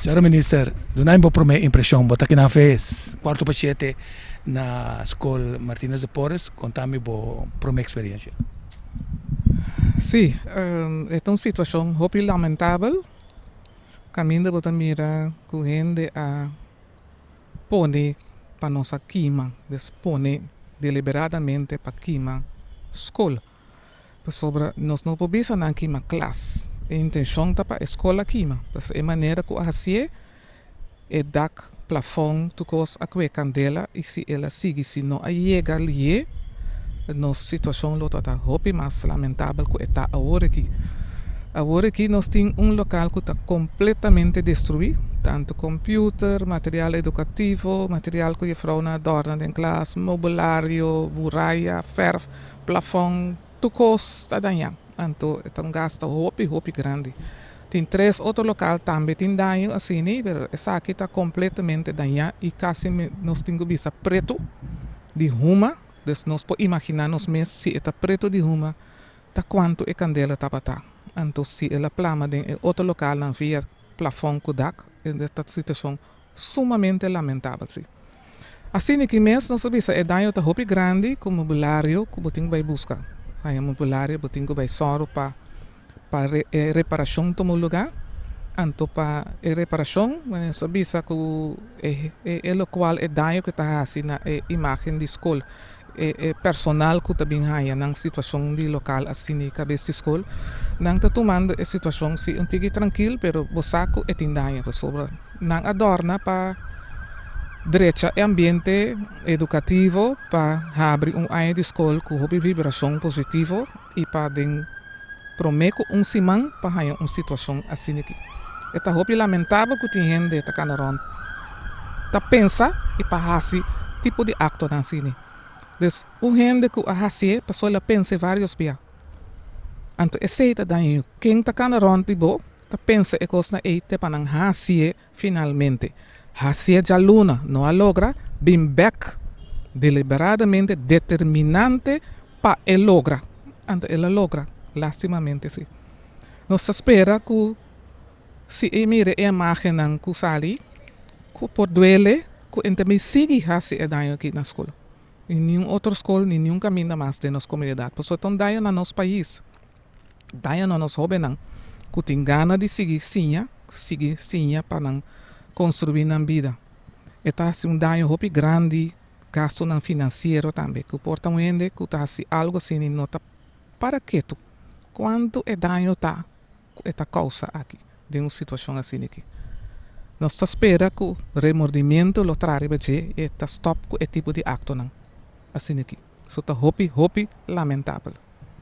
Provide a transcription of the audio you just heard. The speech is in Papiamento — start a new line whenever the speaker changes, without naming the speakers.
Señora Minister, duna mi bo prome impresion. Bo ta aki na ves cuarto pa shete na School Martinez de Porres. Conta mi bo prome experiencia.
Sí, e ta un situacion hopi lamentabel. Caminda bo ta mira cu hende a pone pa nos a kima, dus pone deliberadamente pa kima scol. Pasobra nos no por bisa nan kima klas. E intenshon ta pa e skol a kima. Pues e manera ku a hasié, e dak, plafòn, tur kos a kue kandela i si el a sigui si no a yega lié, nos situashon lo ta hopi mas lamentabel ku e ta awor aki. Awor aki nos tin un lokal ku ta kompletamente destruí, tantu kompiuter, material edukativo, material ku jefrounan a dòrna den klas, mobulario, muraya, fèrf, Plafon tur kos ta dañá, anto e ta un gasto hopi hopi grandi. Tin tres otro lokal tambe tin daño asini, pero esaki ta kompletamente dañá i kasi nos tin ku bisa pretu di huma, dus nos por imaginá nos mes si e ta pretu di huma ta kuantu e kandela tabata. Anto si el a plama den e otro lokalnan via plafon ku dak, e ta situashon Sumamente lamentabel si. Asina ki mes nos a bisa e daño ta hopi grandi ku mobulario ku bo tin ku bai buska. Haña mobulario bo tin ku bai sòru pa pa e reparashon tuma lugá. Anto pa e reparashon nos a bisa ku e e lokual e daño ku ta hasi na e imágen di skol e e personal ku ta bin haña nan situashon di lokal asina i kabes di skol nan ta tumando e situashon si un tiki trankil pero bo sa ku e tin daño pasobra nan a dòrna pa drecha e ambiente edukativo pa habri un aña di skol ku hopi vibrashon positivo i pa den promé ku un siman pa haña un situashon asina aki. E ta hopi lamentabel ku tin hende ta kana rònt ta pensa i pa hasi tipo di aktonan asina. Dus un hende ku a hasié pasobra el a pensa vários bia. Anto esei ta daño. Ken ta kana rònt di bo ta pensa e kosnan ei te pa nan hasié finalmente. Hasié djaluna no a logra bin bèk deliberadamente determinante pa e logra. Anto el a logra, lastimamente si. Nos ta spera ku si e mira e imagennan ku sali ku por duele ku e tambe sigui hasi e daño aki na skol i niun otro skol ni niun kaminda mas den nos komunidat pasobra ta un daño na nos pais, daño na nos hobennan ku tin gana di sigui siña, sigui siña pa nan konstruí nan bida. E ta hasi un daño hopi grandi gastonan finansiero tambe ku por ta un hende ku ta hasi algu asina i no ta para ketu kuantu e daño ta ku e ta kousa aki den un situashon asina aki. Nos ta spera ku remordimiento lo traha riba dje i e ta stòp ku e tipo di aktonan asina aki. So ta hopi hopi lamentabel.